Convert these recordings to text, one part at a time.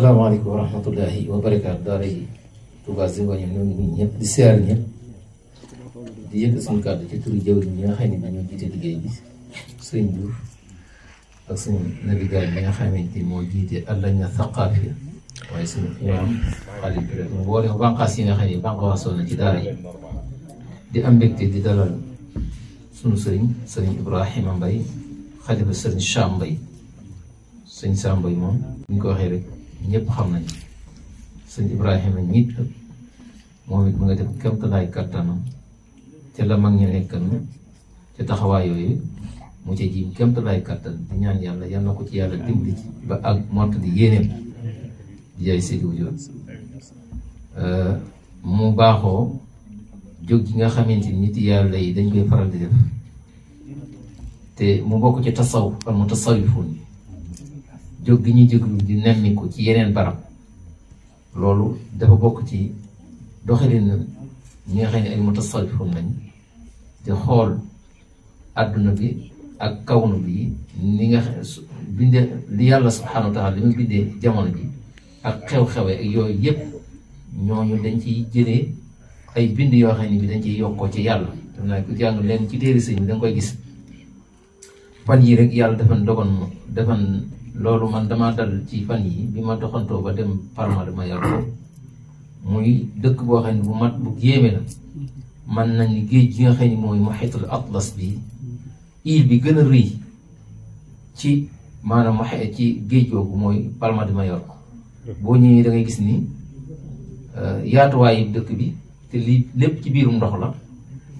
Assalamualaikum warahmatullahi wabarakatuh. Dari tugas yi wañu ñu ñëpp di siyaar ñëpp di yëkk suñu kàddu ci turu jaww ji nga xam ne dañoo jiite liggéey bi sëñ Diouf ak suñu navigateur bi nga xamante ni moo jiite Allajna Thaqaafiya waaye suñu imam Xalil bi rek mu boole bànqaas yi nga xam ne bànqaasoo na ci daara yi di am mbégte di dalal suñu sëriñ Ibrahima Mbaye xalifa sëriñ Cham Mbaye sëñ Cham Mbaye moom bu ñu ko waxee rek ñëpp xam nañ sëñ Ibrahima ñiit moom it mu nga def kéemtalaay kattanam ca la mag ñu nekkan ca taxawaay yooyu mu ca jiim kéemtalaay kattan di ñaan yàlla yal na ko ci yàlla dimbali ci ba ak mott di yéeneem di jaay Seydi Wujud mu baaxoo jóg gi nga xamante ni nit yàlla yi dañ koy faral di def te mu bokk ci tasawuf al mutasawwifun jóg gi ñuy jóglu di nemmiku ci yeneen barab loolu dafa bokk ci doxalin ñi nga xam ne ay mutasawwifun lañ te xool adduna bi ak kawnu bi ni nga xam bindee li yàlla subhanahu wa taala li mu bindee jamono ji ak xew-xewe ak yooyu yëpp ñooñu dañ ciy jëlee ay bind yoo xam ne bi dañ ciy yokkoo ci yàlla dam naa ku jàng leen ci téere sëñ bi da nga koy gis fan yii rek yàlla defan loolu man dama dal ci fan yi bi ma doxantoo ba dem Palma de Mallorca muy dëkk boo xam ne bu mat bu yéeme la man nañ ni géej gi nga xam ne mooy muhitul atlas bi île bi gën a rëy ci maanaam ci géej googu mooy Palma de Mallorca boo ñëwee da ngay gis ni yaatuwaayu dëkk bi te lii lépp ci biirum ndox la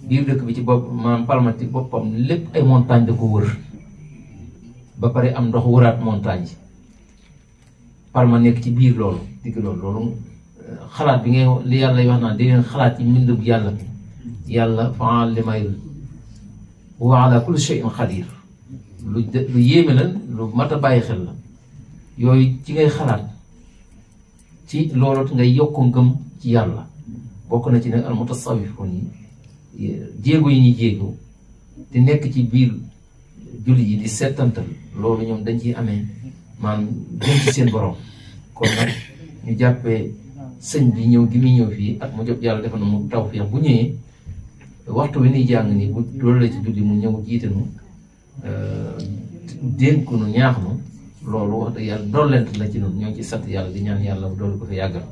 biir dëkk bi ci bopp maanaam Palma ci boppam lépp ay montagne da ko wër ba pare am ndox wëraat montagne yi Palma nekk ci biir loolu digg loolu xalaat bi ngay li yàlla wax naa di leen xalaat ci mbindub yàlla bi yàlla faal li may wa ala kulli shay'in qadir lu yéeme la lu mat a bàyyi xel la yooyu ci ngay xalaat ci loolu ngay yokk ngëm ci yàlla bokk na ci nag al mutasawwifun yi jéego yi ñuy jéego di nekk ci biir julli yi di settantal loolu ñoom dañ ciy amee maanaam jëm ci seen borom kon nag ñu jàppee sëñ bi ñëw gi muy ñëw fii ak mu jot yàlla defal na mu tawfiix bu ñëwee waxtu wi nuy jàng nii bu loolu la ci julli mu ñëw jiite nu dénku nu ñaax nu loolu wax dëgg yàlla dollent la ci noonu ñoo ngi ci sant yàlla di ñaan yàlla doolu ko fa yàggal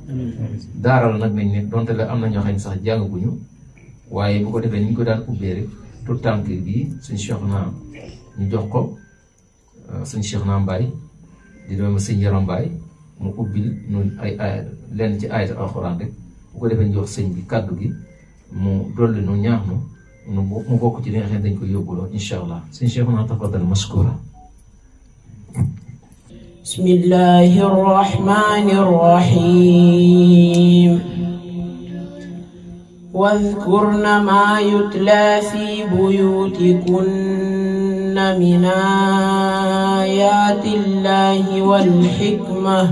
daaral nag nañ nekk donte la am na ñoo xam ne sax jàngaguñu waaye bu ko defee ni ñu ko daan ubbee rek tout tànk bi suñ Cheikh naa ñu jox ko suñ Cheikh naa Mbaye di doon sëñ Yaram Mbaye mu ubbil noonu ay lenn ci ayat alxuraan rek bu ko defee ñu jox sëñ bi kàddu gi mu dolli nu ñaax nu mu bokk ci li nga xam ne dañ koy yóbbuloo incha allah suñ Cheikh naa tafadal mashkura. bismillahi rrahmani rrahim واذكرن ما يتلى في بيوتكن من آيات الله والحكمة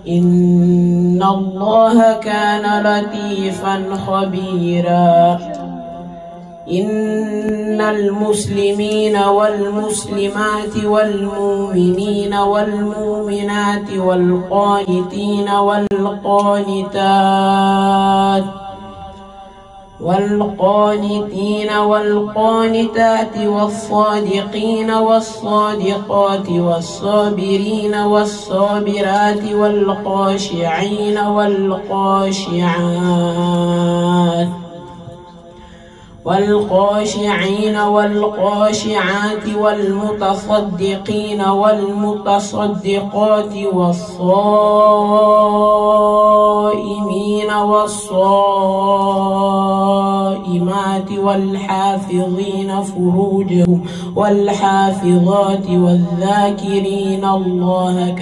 إن الله كان لطيفا خبيرا إن المسلمين والمسلمات والمؤمنين والمؤمنات والقانتين والقانتات والصادقين والصادقات والصابرين والصابرات والخاشعين والخاشعات والمتصدقين والمتصدقات والصائمين والصائمات والحافظين فروجهم والحافظات والذاكرين الله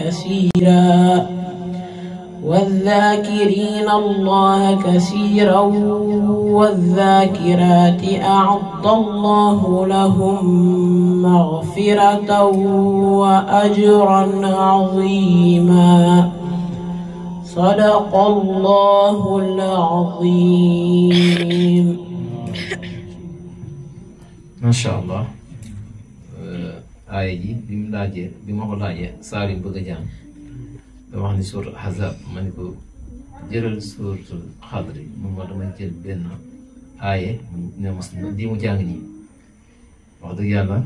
كثيرا والذاكرات أعد الله لهم مغفرة وأجرا عظيما صدق الله العظيم. ما شاء الله. aaya ji bi mu laajee bi ma ko laajee saar yu bëgg a jàng da wax ni suur Ahzab ma ni ko jëral suuratul Xadr moom ma damay jël benn aaye ne mos di mu jàng nii wax dëgg yàlla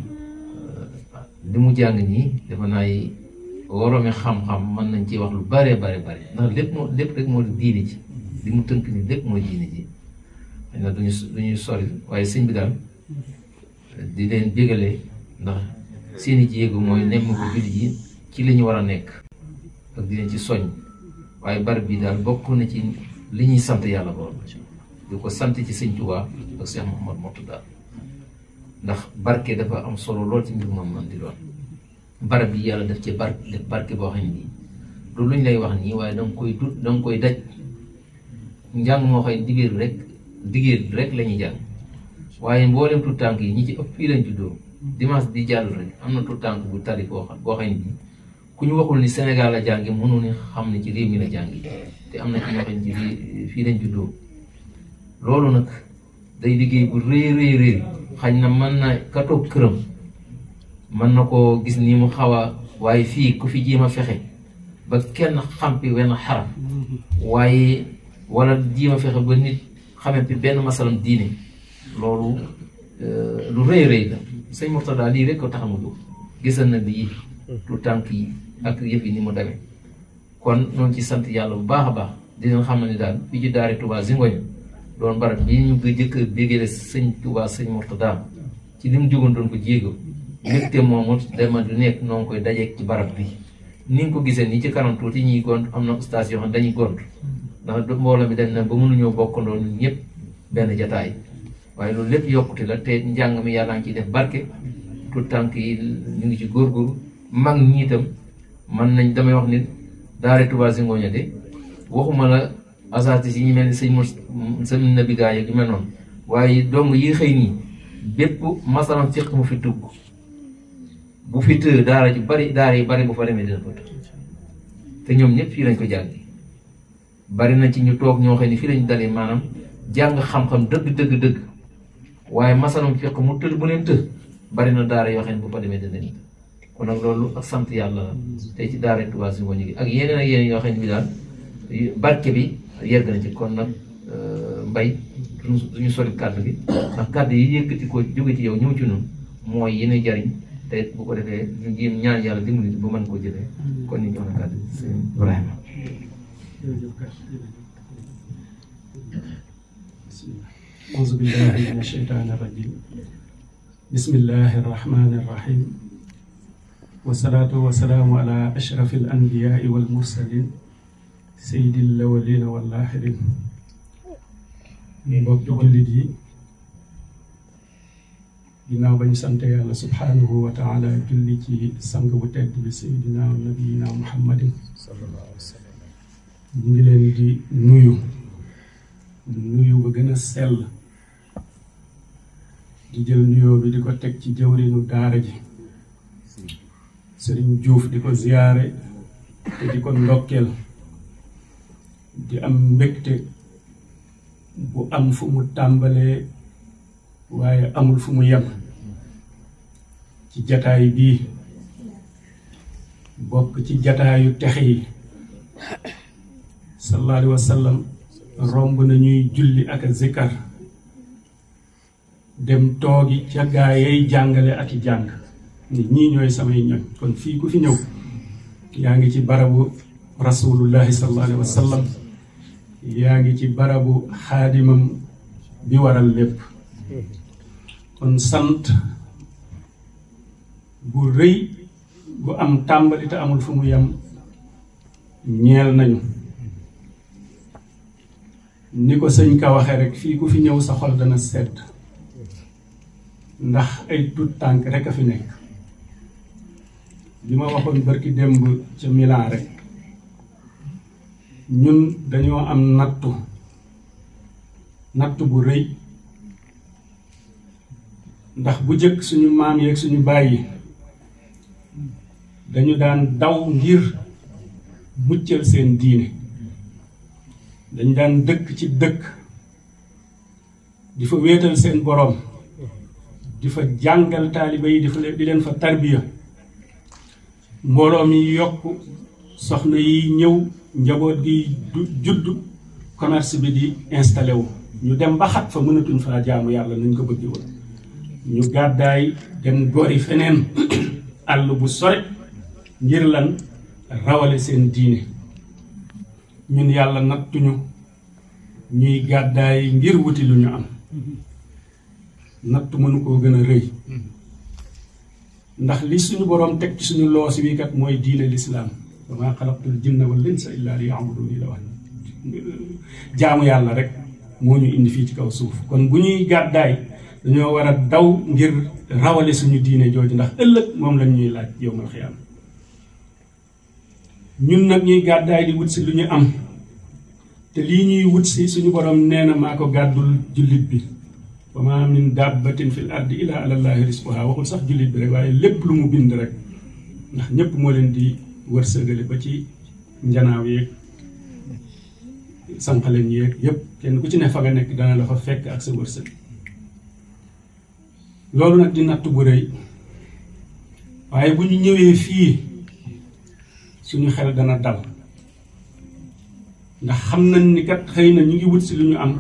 li mu jàng nii dafa naay waroomi xam-xam mën nañ ci wax lu bare ndax lépp rek moo di diine ji li mu tënk ni lépp mooy diine ji xëy na duñuy sori waaye sëñ bi daal di leen bégale ndax seeni jéego mooy nemm ko jullit yi ci li ñu war a nekk ak di leen ci soñ waaye barab bi daal bokk na ci li ñuy sant yàlla borom di ko sant ci sëñ Tuubaa ak Cheikh Mouhamadou Mourtada ndax barke dafa am solo lool ci mbir moom man di doon barab bi yàlla def ci def barke boo xam ne du luñ lay wax nii waaye danga koy daj njàng moo xam ne digéer rek la ñuy jàng waaye mboolem tout tànk yi ñi ci ëpp fii lañ juddoo dimanche di jàll rek am na tout tànk bu tari boo xam ne ku ñu waxul ni Sénégal la jàngi mënu ni xam ne ci réew mi la jàngi te am na ci ñoo xam ne ci fii lañ juddoo loolu nag day liggéey bu rëy xañ na mën na ka toog këram mën na koo gis ni mu xaw a waaye fii ku fi jéem a fexe ba kenn xampi wenn xaraf waaye wala jéem a fexe ba nit xamee bi benn masalam diine loolu lu rëy la sëñ Mourtada lii rek ko tax mu jóg gisal na lii lu tànk yi ak yëf yi ni mu demee kon noonu ci sant yàlla bu baax a baax di leen xam ne daal fii ci daara Touba Zingoña doon barab bii ñu ngi jëkk a bégale sëñ Touba sëñ Mourtada ci li mu jógoon doon ko jéego mbégte moomu dama du nekk noo ngi koy dajeeg ci barab bi ni nga ko gisee nii ci kanam tuuti ñuy gont am na ustaas yoo xam dañuy gont ndax mbooloo mi dañ na ba mënuñoo bokkandoo ñun ñëpp benn jataay waaye loolu lépp yokkute la te njàng mi yàlla ngi ciy def barke tout tànk yi ñu ngi ci góorgóorlu mag ñi itam man nañ damay wax ni daara Touba Zingoña de waxuma la asaati si ñu mel ni sëñ Nabi gaa yi yu mel noonu waaye dong yi xëy nii bépp masalam fiq mu fi tugg bu fi të daara yu bari bu fa demee dina fa të te ñoom ñëpp fii lañ ko jàngi bari na ci ñu toog ñoo xam ne fii lañ dalee maanaam jàng xam-xam dëgg waaye masalam fiq mu tëdd bu leen të bari na daara yoo xam ne bu fa demee dina leen kon nag loolu ak sant yàlla la tey ci daara Touba Zingoña gi ak yeneen yoo xam ne bi daal barke bi yegg na ci kon nag mbay duñu sori kàddu gi ndax kàddu yi yëkkati ko jóge ci yow ñëw ci noonu mooy yéen jariñ te bu ko defee ñu jéem ñaan yàlla dimbali ba mën koo jëlee kon ñu jox na kàddu gi sëñ Ibrahima. auzu billahi mina shaytaani rajim bismillahi rahmani rahim wasalaatu wasalaamu ala ashrafi al anbiyaai wal mursalin sayyidil awwalina wal aaxirin mbokki jullit yi ginnaaw bañ sant yàlla subhaanahu wa taala julli ci sang bu tedd bi sayyidina wa nabiyina muhammadin sallallahu alayhi wa sallam ñu ngi leen di nuyu ba gën a sell di jël nuyoo bi di ko teg ci jawrinu daara ji Sëriñ Juuf di ko ziyaare te di ko ndokkeel di am mbégte bu am fu mu tàmbalee waaye amul fu mu yem ci jataay bii bokk ci jataayu texe yi sallallahu alayhi wa sallam romb na ñuy julli ak a zikkar dem toogi ca gaa yay jàngale ak i jàng ni ñii ñooy samay ñoñ kon fii ku fi ñëw yaa ngi ci barabu rasulullahi sallallahu alayhi wa sallam yaa ngi ci barabu xaadimam bi waral lépp kon sant bu rëy bu am tàmbali te amul fu mu yem ñeel nañu ni ko sëñ ka waxe rek fii ku fi ñëw sa xol dana sedd ndax ay tut tànk rek a fi nekk li ma waxoon barki démb ca Milan rek ñun dañoo am nattu bu rëy ndax bu jëkk suñu maam yeeg suñu baay yi dañu daan daw ngir muccal seen diine dañu daan dëkk ci dëkk di fa wéetal seen boroom di fa jàngal taaliba yi di leen fa tarbiya mbooloo mi yokk soxna yi ñëw njaboot gi judd commerce bi di installé wu ñu dem ba xat fa mënatuñ faa jaamu yàlla nañ ko bëgg woon ñu gàddaay dem gori feneen àll bu sore ngir lan rawale seen diine ñun yàlla nattuñu ñuy gàddaay ngir wuti lu ñu am nattu mënu koo gën a rëy ndax li suñu boroom teg ci suñu loos wi kat mooy diine lislaam wa maa xalaqtul jinna wal insa illa liya'budun la wax jaamu yàlla rek moo ñu indi fii ci kaw suuf kon bu ñuy gàddaay dañoo war a daw ngir rawale suñu diine jooju ndax ëllëg moom lañ ñuy laaj yawmal xiyaam ñun nag ñuy gàddaay di wut si lu ñu am te lii ñuy wut si suñu borom nee na maa ko gàddul jullit bi wa ma min dabbatin fil ardi illa ala llahi rizquha waxul sax jullit bi rek waaye lépp lu mu bind rek ndax ñépp moo leen di wërsëgale ba ci njanaaw yeeg sànqaleen yeeg yépp kenn ku ci ne fa nga nekk dana la fa fekk ak sa wërsëg loolu nag di natt bu rëy waaye bu ñu ñëwee fii suñu xel dana dal ndax xam nañ ni kat xëy na ñu ngi wut si lu ñu am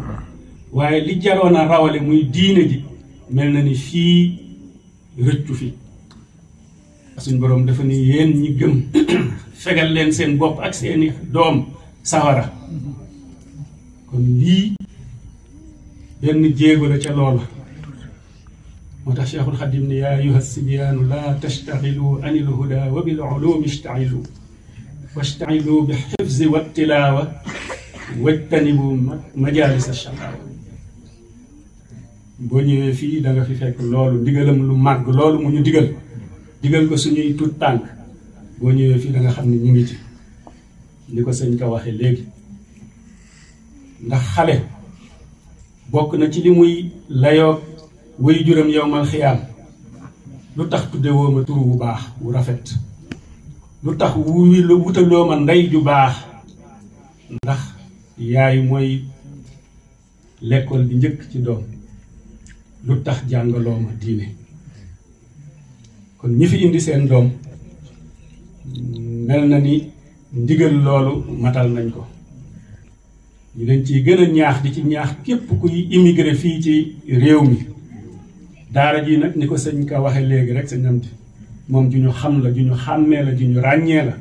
waaye li jaroon a rawale muy diine ji mel na ni fii rëccu fi suñ boroom dafa ni yéen ñi gëm fegal leen seen bopp ak seeni doom sawara kon lii benn jéego la ca loola moo tax Cheikhul Xadim ne yaa ayyuha sibyaanu laa tashtaxilu anil huda wa bil ulumi ishtaxilu washtaxilu bi xifzi wa tilaawa wajtanibu majalis ash-shaqaawa boo ñëwee fii da nga fi fekk loolu ndigalam lu màgg loolu mu ñu digal ko suñuy tuut tànk boo ñëwee fii da nga xam ne ñu ngi ci ni ko sëñ ka waxe léegi ndax xale bokk na ci li muy layoo way juram yowmal xiyaam lu tax tudde woo ma tur wu baax wu rafet lu tax wutaloo ma ndey ju baax ndax yaay mooy lekkool bi njëkk ci doom lu tax jàngaloo ma diine kon ñi fi indi seen doom mel na ni ndigal loolu matal nañ ko ñu leen ciy gën a ñaax di ci ñaax képp kuy immigré fii ci réew mi daara ji nag ni ko sëñ ka waxe léegi rek sëñ Amdi moom ju ñu xam la ju ñu xàmmee la ju ñu ràññee la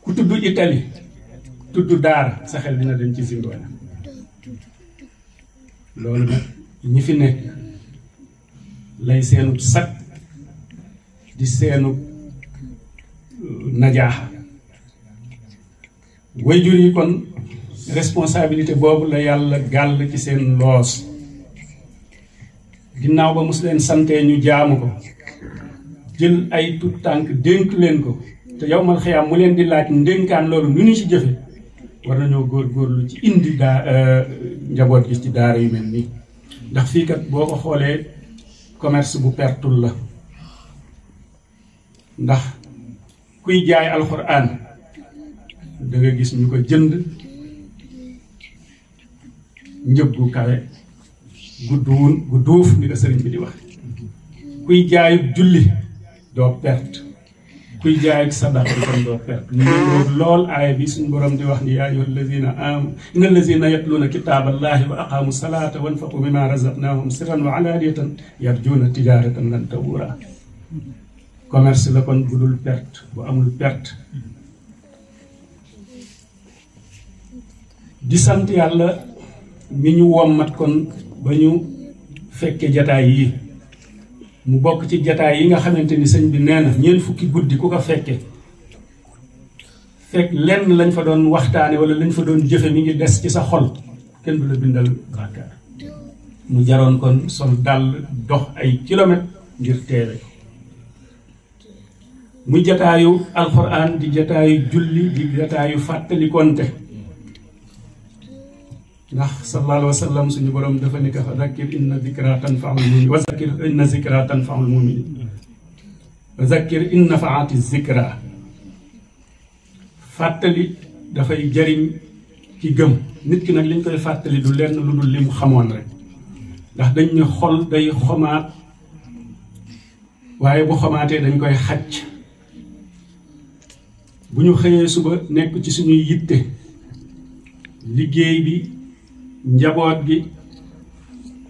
ku tudd Italie tudd daara sa xel dina dem ci Zingoña loolu nag ñi fi nekk lay seenu sag di seenu najaaxa wayjur yi kon responsabilité boobu la yàlla gàll ci seen loos ginnaaw ba mus leen santee ñu jaamu ko jël ay tut tànk dénk leen ko te yawmal xiyaam mu leen di laaj ndénkaan loolu nu ñu ci jëfe war nañoo góorgóorlu ci indi njaboot gi ci daara yu mel nii ndax fii kat boo ko xoolee commerce bu pertul la ndax kuy jaay alxuraan da nga gis ñu ko jënd njëg gu kawe gu duuf ni ko sëriñ bi di wax kuy jaayub julli doo perte kuy jaayub sadaqa kon doo perte ñu ngi lool aaya bi suñu borom di wax ni yaa ayyuha allazina amanu inna allazina yatluuna kitaaballahi wa aqaamu salata wa anfaqu mimma razaqnahum sirran wa alaniyatan yarjuuna tijaratan lan tabura commerce la kon bu dul perte bu amul perte di sant yàlla mi ñu wommat kon ba ñu fekke jataay yi mu bokk ci jataay yi nga xamante ni sëñ bi nee na ñeent fukki guddi ku ko fekke fekk lenn lañ fa doon waxtaane wala lañ fa doon jëfe mi ngi des ci sa xol kenn du la bindal bàkkaar mu jaroon kon sol dàll dox ay kilomètres ngir teewe ko muy jataayu alxuraan di jataayu julli di jataayu fàttali konte ndax sallallahu alayhi wa sallam suñu borom dafa ni ko fa zakkir inna zikra tanfaul mumin wa zakkir inna zikra tanfaul mumin wa zakkir in nafaati zikra fàttali dafay jariñ ki gëm nit ki nag liñ koy fàttali du lenn lu dul li mu xamoon rek ndax dañ ne xol day xomaat waaye bu xomaatee dañ koy xacc bu ñu xëyee suba nekk ci suñuy yitte liggéey bi njaboot gi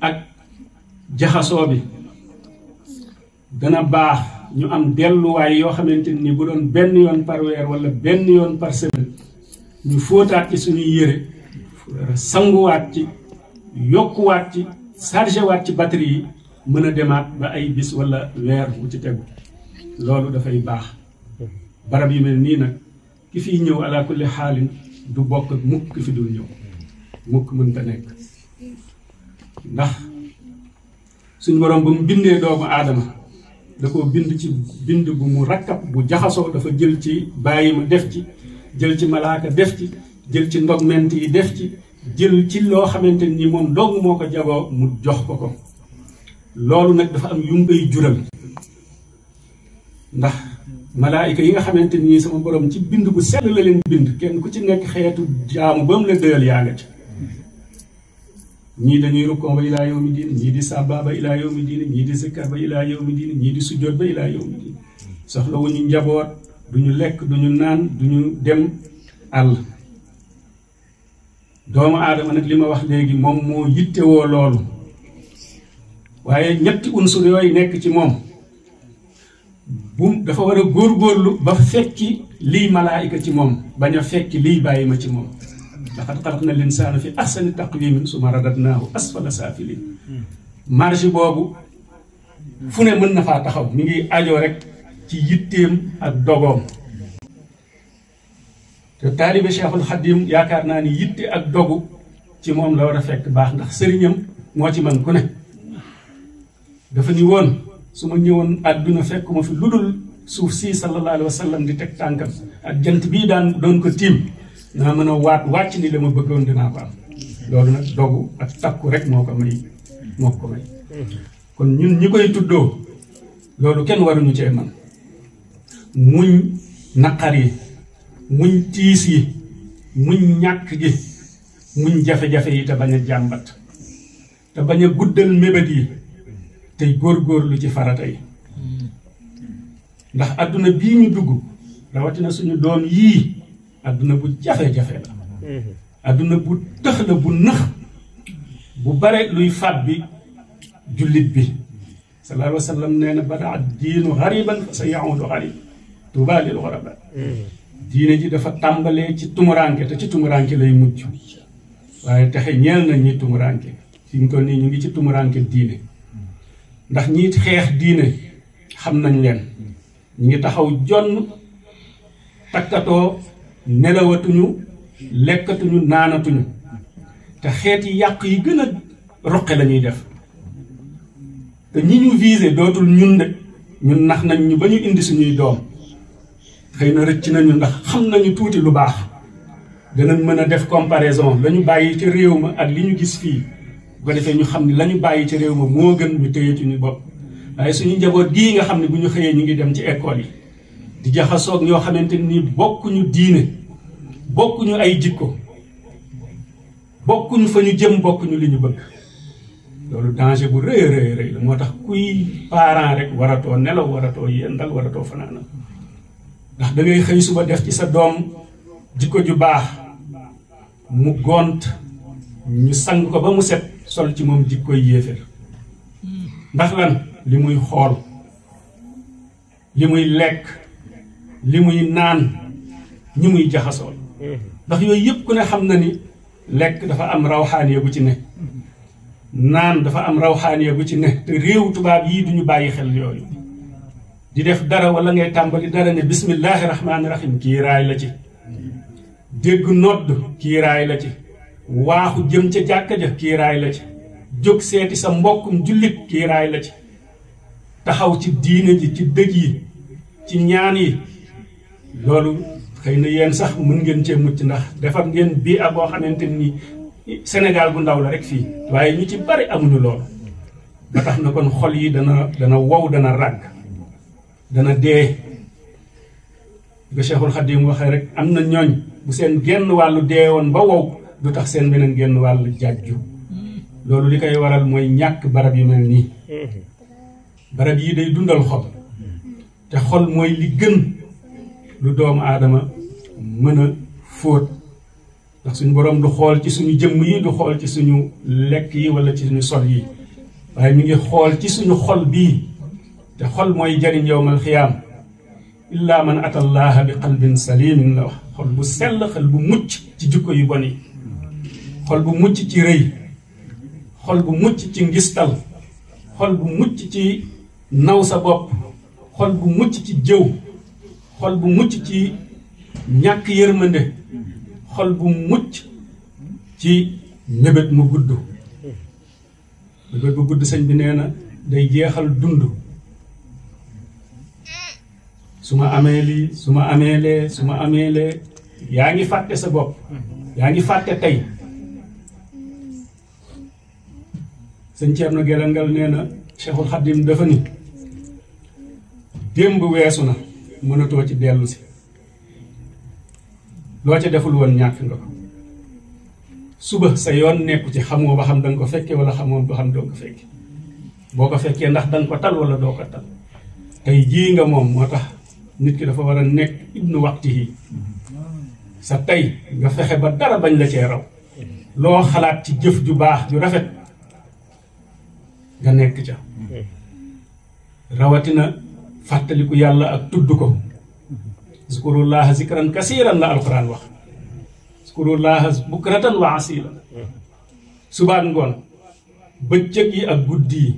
ak jaxasoo bi dana baax ñu am delluwaay yoo xamante ni bu doon benn yoon par weer wala benn yoon par semaine ñu fóotaat ci suñuy yére sanguwaat ci yokkuwaat ci chargé waat ci batterie yi mën a demaat ba ay bis wala weer bu ci tegu loolu dafay baax barab yu mel nii nag ki fiy ñëw ala kulli xaalin du bokk ak mukk ki fi dul ñëw mukk mënta nekk ndax suñ borom ba mu bindee doomu aadama da ko bind ci bind bu mu rakkab bu jaxasoo dafa jël ci bàyyi ma def ci jël ci malaaka def ci jël ci ndogment yi def ci jël ci loo xamante ni moom dong moo ko jagoo mu jox ko ko loolu nag dafa am yu mu koy jural ndax malaayika yi nga xamante ni sama borom ci bind bu sell la leen bind kenn ku ci nekk xeetu jaamu ba mu la dëyal yaa nga ci ñii dañuy rukkoo ba ilaa yawmi diin ñii di sàbbaa ba ilaa yawmi diin ñii di sikkar ba ilaa yawmi diin ñii di sujjoot ba ilaa yawmi diin soxla wu ñu njaboot duñu lekk duñu naan duñu dem àll doomu aadama nag li ma wax léegi moom moo yittewoo loolu waaye ñetti unsur yooyu nekk ci moom bu dafa war a góorgóorlu ba fekki liy malaayika ci moom bañ a fekki liy bàyyi ma ci moom laqad xalaqna linsaana fi ahsani taqwiimin summa radadnaahu asfala saafiliin marge boobu fu ne mën na faa taxaw mi ngi ajoo rek ci yitteem ak dogoom te taalibe Cheikhul Xadim yaakaar naa ni yitte ak dogu ci moom la war a fekk baax ndax sëriñam moo ci man ku ne dafa ni woon su ma ñëwoon àdduna fekkuma fi lu dul suuf si sallallahu alayhi wa sallam di teg tànkam ak jant bii daan doon ko tiim naa mën a wàcc ni la ma bëggoon dinaa ko am loolu nag dogu ak takku rek moo ko may kon ñun ñi koy tuddoo loolu kenn waruñu cee man muñ naqar yi muñ tiis yi muñ ñàkk gi muñ jafe-jafe yi te bañ a jàmbat te bañ a guddal mébét yi tey góorgóorlu ci farata yi ndax adduna bii ñu dugg rawatina suñu doom yii adduna bu jafe-jafe la adduna bu tëx la bu nëx bu bare luy fàbbi jullit bi sallallahu alayhi wa sallam nee na badaa diinu xariban fa sa yaudu xarib tuuba lil xuraba diine ji dafa tàmbalee ci tumuranke te ci tumuranke lay mujj waaye texe ñeel na ñi tumuranke fi mu toll nii ñu ngi ci tumuranke diine ndax ñi xeex diine xam nañ leen ñu ngi taxaw jonn takkatoo nelawatuñu lekkatuñu naanatuñu te xeeti yàq yi gën a roqe la ñuy def te ñi ñu visé dootul ñun de ñun nax nañ ñu ba ñu indi suñuy doom xëy na rëcc nañu ndax xam nañu tuuti lu baax danañ mën a def comparaison la ñu bàyyi ci réew ma ak li ñu gis fii bu ko defee ñu xam ne la ñu bàyyi ci réew ma moo gën ñu téye ci ñu bopp waaye suñu njaboot gii nga xam ne bu ñu xëyee ñu ngi dem ci école yi di jaxasoog ñoo xamante ni bokkuñu diine bokkuñu ay jikko bokkuñu fa ñu jëm bokkuñu li ñu bëgg loolu danger bu rëy rëy rëy la moo tax kuy parent rek waratoo nelaw waratoo yendal waratoo fanaanal ndax da ngay xëy suba def ci sa doom jikko ju baax mu gont ñu sang ko ba mu set sol ci moom jikkoy yéeféer ndax lan li muy xool li muy lekk li muy naan ñi muy jaxasool ndax yooyu yëpp ku ne xam na ni lekk dafa am rawxaaniya bu ci ne naan dafa am rawxaaniya bu ci ne te réew tubaab yii duñu bàyyi xel yooyu di def dara wala ngay tàmbali dara ne bismillahi rahmaani rahim kii raay la ci dégg nodd kii raay la ci waaxu jëm ca jàkka ja kii raay la ci jóg seeti sa mbokkum jullit kii raay la ci taxaw ci diine ji ci dëj yi ci ñaan yi loolu xëy na yéen sax mën ngeen cee mucc ndax defar ngeen bii ak boo xamante ni Sénégal bu ndaw la rek fii waaye ñu ci bari amuñu loolu ba tax na kon xol yi dana wow dana ràgg dana dee ba Cheikhul Khadim waxee rek am na ñooñ bu seen genn wàllu dee woon ba wow du tax seen beneen genn wàllu jàjju loolu li koy waral mooy ñàkk barab yu mel nii barab yi day dundal xol te xol mooy li gën lu doomu aadama mën a fóot ndax suñu borom du xool ci suñu jëmm yi du xool ci suñu lekk yi wala ci suñu sol yi waaye mi ngi xool ci suñu xol bii te xol mooy jariñ yowmal xiyaam illa man ata allaha bi qalbin salimin la wax xol bu sell xol bu mucc ci jikko yu bon yi xol bu mucc ci rëy xol bu mucc ci ngistal xol bu mucc ci naw sa bopp xol bu mucc ci jëw xol bu mucc ci ñàkk yërmande xol bu mucc ci mébét mu gudd mébét bu gudd sëñ bi nee na day jeexal dund su ma amee lii su ma amee lee su ma amee lee yaa ngi fàtte sa bopp yaa ngi fàtte tey sëñ Ceerno Gelangal nee na Cheikhul Khadim dafa ni démb weesu na mënatoo ci dellu si loo ca deful woon ñàkk nga ko suba sa yoon nekku ci xamoo ba xam danga ko fekke wala xamoo ba xam doo ko fekke boo ko fekkee ndax danga ko tal wala doo ko tal tey jii nga moom moo tax nit ki dafa war a nekk ibnu waqtihi sa tey nga fexe ba dara bañ la cee raw loo xalaat ci jëf ju baax ju rafet nga nekk ca rawatina fàttaliku yàlla ak tudd ko zkurullaha zikran kasiran la alquran wax zkurullaha bukratan wa asila subaat ngoon bëccëg yi ak guddi yi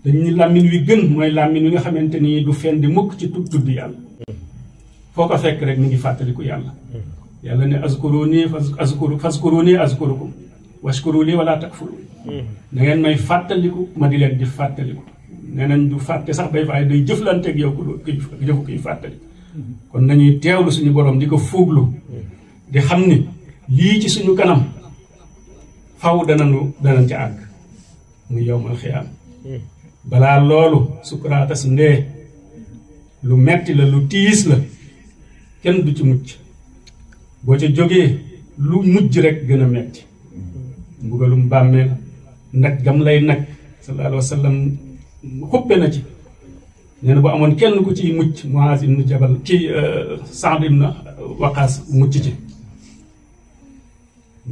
dañuy làmmiñ wi gën mooy làmmiñ wi nga xamante ni du fen di mukk ci tudd yàlla foo ko fekk rek mi ngi fàttaliku yàlla yàlla ne fazkuruni azkurukum washkuru li wala takfuru da ngeen may fàttaliku ma di leen di fàttaliku nee nañ du fàtte sax bay faay day jëflanteeg yow jëfu kuy fàttaliku kon nañuy teewlu suñu borom di ko fuuglu di xam ni lii ci suñu kanam faw danañ ca àgg muy yowmal xiyaam balaa loolu sukuraatas ndee lu metti la lu tiis la kenn du ci mucc boo ca jógee lu mujj rek gën a metti mbugalum bàmmeel nag gam lay nag sallallahu alayhi wa sallam xuppe na ci nee na bu amoon kenn ku ciy mucc Muaz ibn Jabal ci Saad ibn Waqaas mucc ci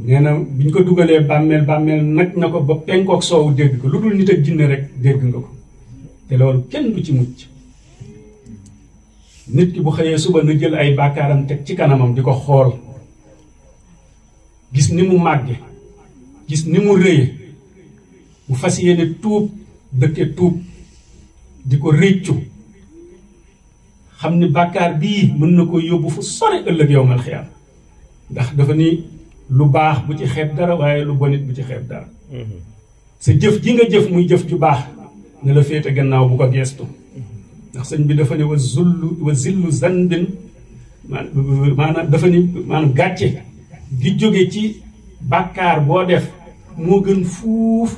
nee na biñ ko dugalee bàmmeel nag na ko ba penkook soowu dégg ko lu dul nit ak jinne rek dégg nga ko te loolu kenn du ci mucc nit ki bu xëyee suba na jël ay bàkkaaram teg ci kanamam di ko xool gis ni mu màgge gis ni mu rëye mu fas yéene tuub dëkke tuub di ko réccu xam ni bàkkaar bii mën na ko yóbbu fu sore ëllëg yowmal xiyaam ndax dafa ni lu baax bu ci xeeb dara waaye lu bonit bu ci xeeb dara sa jëf ji nga jëf muy jëf ju baax ne la féete gannaaw bu ko geestu ndax sëñ bi dafa ne wa zillu zandin maanaam dafa ni maanaam gàcce gi jóge ci bàkkaar boo def moo gën fuuf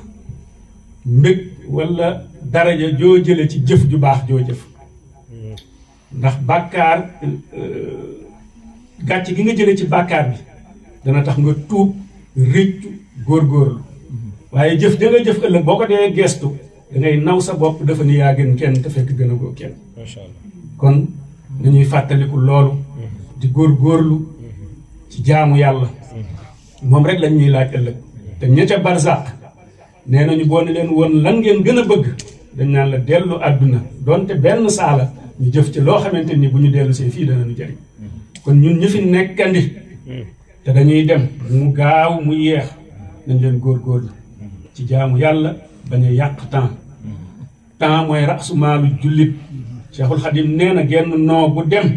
mbég wala daraja joo jële ci jëf ju baax joo jëf ndax bàkkaar gàcce gi nga jële ci bàkkaar bi dana tax nga tuub réccu góorgóorlu waaye jëf ja nga jëf ëllëg boo ko dee geestu dangay naw sa bopp dafa ni yaa gën kenn te fekk gën a goo kenn kon nañuy fàttaliku loolu di góorgóorlu ci jaamu yàlla moom rek lañ ñuy laaj ëllëg te ña ca barzaq nee nañu boo ne leen woon lan ngeen gën a bëgg dañ naan la dellu àdduna donte benn saala ñu jëf ci loo xamante ni bu ñu dellu see fii danañu jariñ kon ñun ñu fi nekkandi te dañuy dem mu gaaw mu yeex nañ leen góorgóorlu ci jaamu yàlla bañ a yàq temps mooy rasu maalu jullit Cheikhul Khadim nee na genn noo bu dem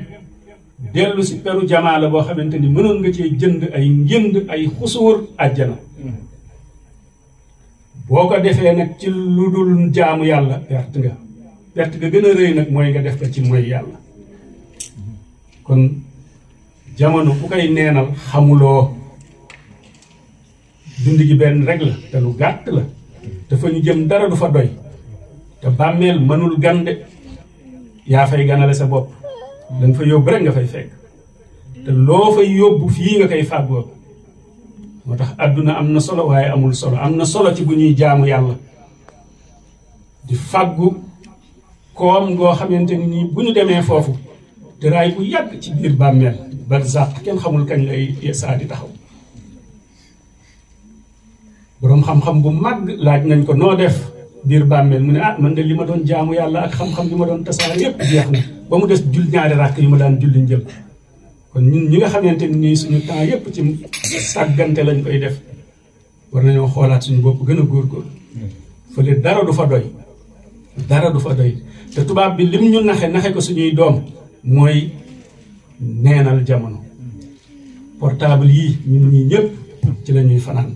dellu si peru jamaa la boo xamante ni mënoon nga cee jënd ay njënd ay xusuur àjjana boo ko defee nag ci lu dul jaamu yàlla perte nga gën a rëy nag mooy nga def ko ci mooy yàlla kon jamono ku koy neenal xamuloo dund gi benn rek la te lu gàtt la dafa ñu jëm dara du fa doy te bàmmeel mënul gande yaa fay ganale sa bopp danga fa yóbbu rek nga fay fekk te loo fay yóbbu fii nga koy fàggoo moo tax àdduna am na solo waaye amul solo am na solo ci bu ñuy jaamu yàlla di fàggu koom ngoo xamante ni bu ñu demee foofu tëraay bu yàgg ci biir bàmmeel barzaq kenn xamul kañ lay saa di taxaw. boroom xam-xam bu màgg laaj nañ ko noo def biir bàmmeel mu ne man de li ma doon jaamu yàlla ak xam-xam li ma doon tasaare yépp jeex na ba mu des ñaari ràkk yu ma daan julli njël. kon ñun ñi nga xamante ni suñu temps yépp ci sàggante lañ koy def war nañoo xoolaat suñu bopp gën a góorgóorlu. fële dara du fa doy dara du fa doy te tubaab bi lim ñu naxe ko suñuy doom mooy neenal jamono. portable yii ñun ñii ñëpp ci la ñuy fanaan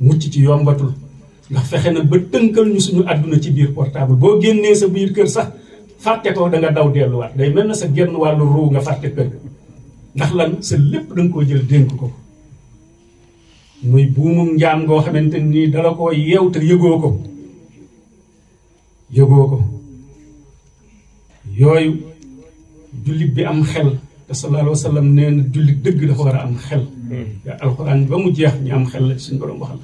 mucc ci yombatul ndax fexe na ba tënkal ñu suñu àdduna ci biir portable boo génnee sa biir kër sax fàtte ko da nga daw delluwaat day mel na sa genn wàllu ruu nga fàtte kër ndax lan sa lépp da nga koo jël dénk ko muy buumum njaam ngoo xamante nii dala koo yeew te yëgoo ko yooyu jullit bi am xel te sallallahu alayhi wa sallam nee na jullit dëgg dafa war a am xel alxuraan ba mu jeex ñu am xel la suñu borom waxal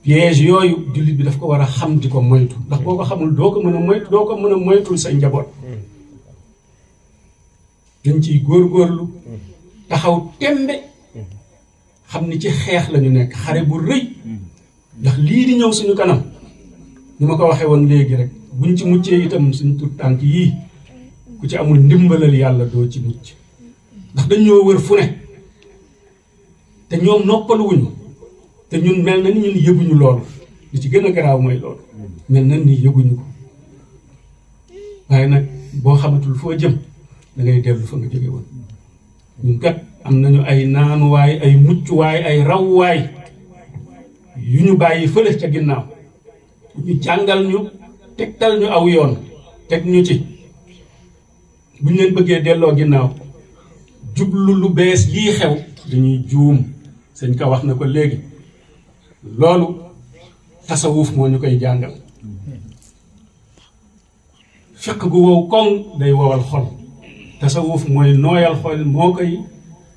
piège yooyu jullit bi daf ko war a xam di ko moytu ndax boo ko xamul doo ko mën a moytul sa njaboot. dañ ciy góorgóorlu taxaw tembe xam ni ci xeex lañu nekk xare bu rëy ndax lii di ñëw suñu kanam ni ma ko waxee woon léegi rek buñ ci muccee itam suñu tur tànk yii ku ci amul ndimbalal yàlla doo ci mucc ndax dañoo wër fu ne te ñoom noppaluwuñu te ñun mel na ni ñun yëguñu loolu li ci gën a garaaw mooy loolu mel na ni yëguñu ko waaye nag boo xamatul foo jëm da ngay dellu fa nga jóge woon ñun kat am nañu ay naanuwaay ay muccuwaay ay rawwaay yu ñu bàyyi fële ca ginnaaw ñu jàngal ñu tegtal ñu aw yoon teg ñu ci buñ leen bëggee delloo ginnaaw jublu lu bees lii xew dañuy juum sëñ ka wax na ko léegi loolu tasawuf moo ñu koy jàngal fiq gu wow koŋ day wowal xol tasawuf mooy nooyal xol moo koy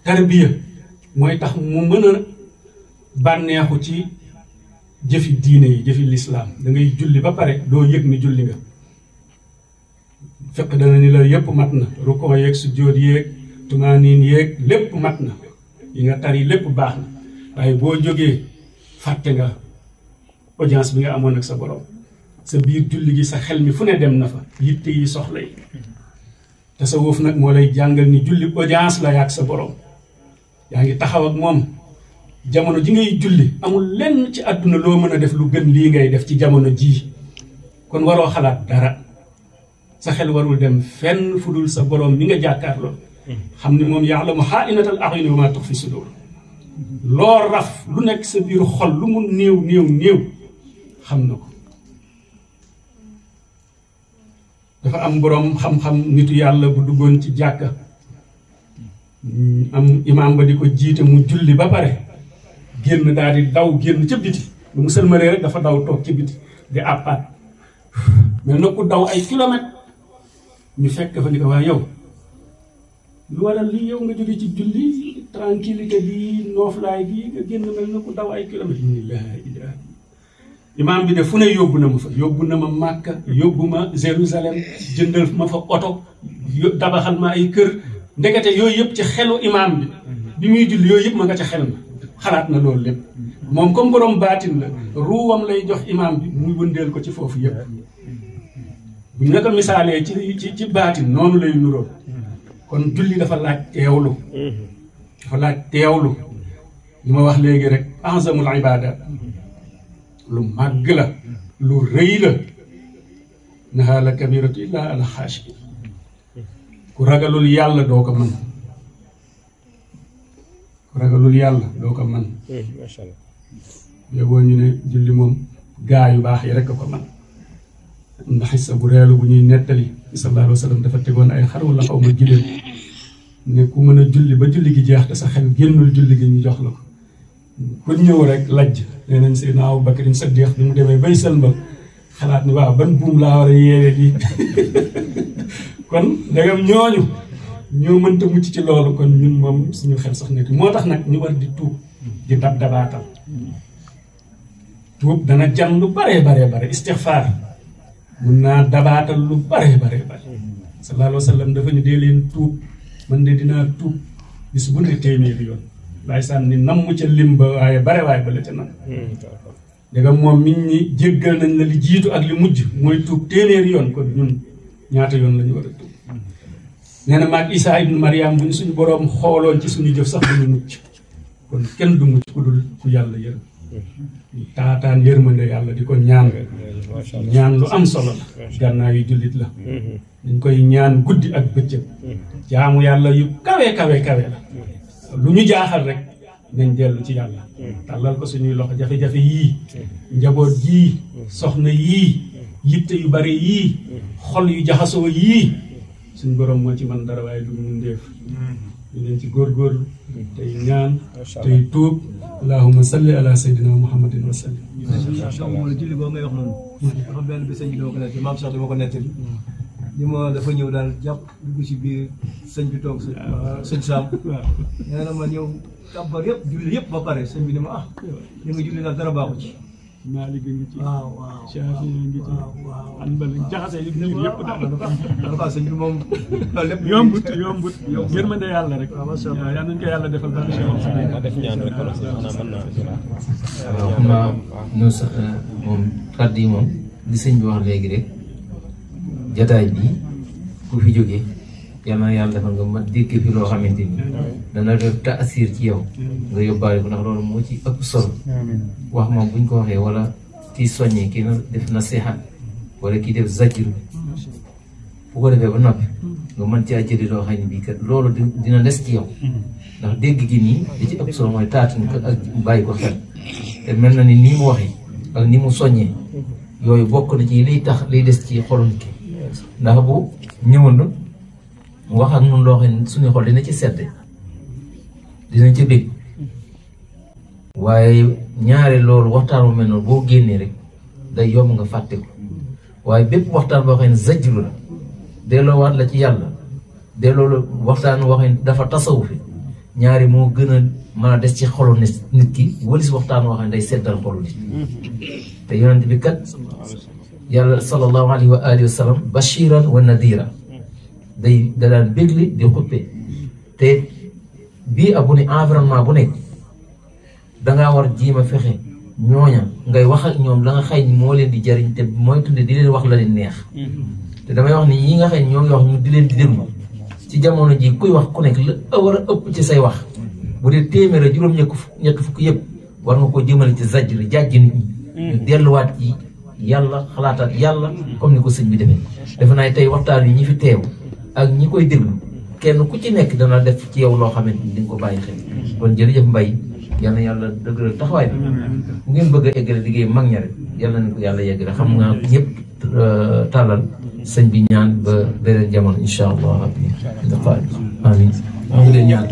tarbiya mooy tax mu mën a bànneexu ci jëfi diine yi jëfi lislaam da ngay julli ba pare doo yëg ni julli nga fiq dana ni la yépp mat na rukon yeeg sujjóot yeeg tumaaniin yeeg lépp mat na yi nga tari lépp baax na waaye boo jógee fàtte nga audience bi nga amoon ak sa borom sa biir julli gi sa xel mi fu ne dem na fa yitte yi soxla yi tasawuf nag moo lay jàngal ni julli audience la yaag sa borom yaa ngi taxaw ak moom jamono ji ngay julli amul lenn ci àdduna loo mën a def lu gën lii ngay def ci jamono jii kon waroo xalaat dara sa xel warul dem fenn fu dul sa borom mi nga jàkkaarloo xam ni moom ya'lamu xaa'inatal a'yuni wa maa tuxfi sudur loo raf lu nekk sa biir xol lu mu néew xam na ko dafa am boroom xam-xam nitu yàlla bu duggoon ci jàkka am imaam ba di ko jiite mu julli ba pare génn daal di daw génn ca biti lu mu sëlmalee rek dafa daw toog ca biti di àppaat mais na ku daw ay kilomètres ñu fekk fa ni ko waa yow lu waral lii yow nga jóge ci julli tranquillité bi nooflaay gi nga génn mel na ku daw ay kilomètres ñu laa ilaaha imaam bi de fu ne yóbbu na ma fa yóbbu na ma Màkka yóbbu ma Jérusalem jëndal ma fa oto tabaxal ma ay kër ndekete yooyu yëpp ci xelu imaam bi muy julli yooyu yëpp ma nga ca xel ma xalaat na loolu lépp moom comme borom baatin la ruuwam lay jox imaam bi muy wëndeel ko ci foofu yëpp buñ la ko misaalee ci baatin noonu lay nuróo kon julli dafa laaj teewlu li ma wax léegi rek a'zamul ibadat lu màgg la lu rëy la naha la kabiratu illa ala xaashi ku ragalul yàlla doo ko mën macha allah yoboo ñu ne julli moom gaa yu baax yi rek ko mën ndax xissa bu reelu bu ñuy nettali sallallahu alayhi wa sallam dafa tegoon ay xar wala xaw ma giléem ne ku mën a julli ba julli gi jeex te sa xel génnul julli gi ñu jox la ko ku ñëw rek lajj nee nañ Seydina Abu Bakrin Saddiq bi mu demee bay sëlmal xalaat ni waaw ban buum laa war a yeewee lii kon ndegam ñooñu ñoo mënta mucc ci loolu kon ñun moom suñu xel sax nekk moo tax nag ñu war di tuub di dabaatal tuub dana jan lu bare istixfaar mun naa dabaatal lu bare sallallahu alayhi wa sallam dafa ñu dee leen tuub man de dinaa tuub bis bu ne téeméeri yoon laay sànni namm ca lim ba waaye bare waaye ba la ca nag dégg moom miñ ñi jéggal nañ la li jiitu ak li mujj mooy tuub téeméeri yoon kon ñun ñaata yoon la ñu war a tuub nee na maag Isa ibnu Mariam bu ñu suñu boroom xooloon ci suñu jëf sax duñu mucc kon kenn du mucc ku dul ku yàlla yërëm taataan yërmande yàlla di ko ñaan ñaan lu am solo la gànnaaw yu jullit la dañ koy ñaan guddi ak bëccëg jaamu yàlla yu kawe la lu ñu jaaxal rek nañ dellu ci yàlla tàllal ko suñuy loxo jafe-jafe yii njaboot yii soxna yii yitte yu bari yii xol yu jaxasoo yii suñ borom moo ci man dara waaye du mu ndéef ñu leen ci góorgóorlu tey ñaan tey tuub allahumma salli ala sayyidina muhammadin wa sallim moo la julli boo ngay wax noonu dafa benn bi sëñ bi dama ko nettali maam Cheikh dama ko nettali li ma dafa ñëw daal jàpp dugg ci biir sëñ bi toog sëñ Sam nee na ma ñëw kàbbar yëpp julli yëpp ba pare sëñ bi ne ma li nga julli daal dara baaxu ci Maalik ngi ci waaw Shaafi ngi ci Hanbal jaxase yi biir yëpp daal sëñ bi moom loolu lépp yombut yërmande yàlla rek yal nañ ko yàlla defal baax def ñaan rek wala mën naa waaw xam naa ñu sax moom kàddu yi moom li sëñ bi wax léegi rek jataay bi ku fi jógee yal na yàlla defal nga ma dégg fi loo xamante ni dana def taasir ci yow nga yóbbaale ko ndax loolu moo ci ëpp solo wax moom buñ ko waxee wala kii soññee kii na def nasiha wala kii def zajru bu ko defee ba noppi nga mën caa jëli loo xam ne bii kat loolu dina des ci yow ndax dégg gi nii li ci ëpp solo mooy taatan ko ak bàyyi ko xel te mel na ni nii mu waxee ak ni mu soññee yooyu bokk na ci liy tax liy des ci xolu nit ki ndax bu ñëwoon mu wax ak ñun loo xam ne suñu xol dina ci sedd dina ci bég waaye ñaare loolu waxtaan bu mel noonu boo génnee rek day yomb nga fàtte ko waaye bépp waxtaan boo xam ne zajru la delloowaat la ci yàlla delloo waxtaan boo xam ne dafa tasawufi ñaari moo gën a mën a des ci xolu nit ki walis waxtaan boo xam ne day seddal xolu nit te yonent bi kat yàlla sallallahu alayhi wa alihi wa sallam bashiran wa nadira da daan bégle di xuppe te bii abu ne environnement bu nekk dangaa war jiima fexe ñooña ngay wax ak ñoom la nga xëy ni moo leen di jariñ te mooy tunde di leen wax la leen neex te damay wax ni ñi nga xëy ñoo ngi wax ñu di leen di déglu ci jamono ji kuy wax ku nekk la war a ëpp ci say wax bu dee téeméer juróom-ñett fukk yëpp war nga koo jëmale ci zajri jàjj nit ñi ñu delluwaat ci yàlla xalaataat yàlla comme ni ko sëñ bi demee defe naa tey waxtaan yi ñi fi teew ak ñi koy déglu kenn ku ci nekk dana def ci yow loo xamante ni di nga ko bàyyi xel kon jërëjëf Mbaye yal na yàlla dëgëral taxawaay bi bu ngeen bëgg a eggale liggéey mag ña rek yàlla na ko yàlla yeggale xam nga ñëpp tàllal sëñ bi ñaan ba beneen jamono incha allah rabbi amin maa ngi leen ñaan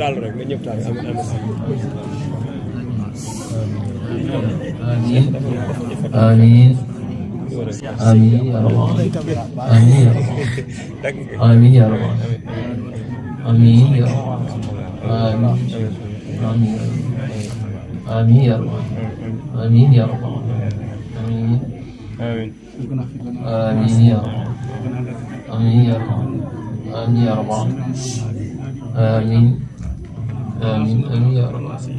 amin amin ya rabbal amin amin ya rabbal amin ya rabbal amin amin ya rabbal amin ya rabbal amin amin ya rabbal amin ya rabbal amin ya rabbal amin amin amin ya rabbal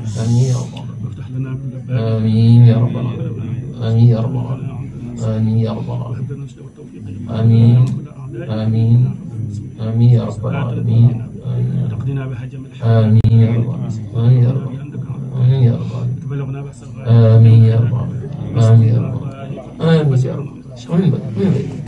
amin ya rabbal amin ya rabbal amin ya rabbal آمين يا رب العالمين آمين آمين آمين يا رب العالمين آمين يا رب آمين يا رب آمين يا رب آمين يا رب آمين يا رب آمين يا رب آمين يا رب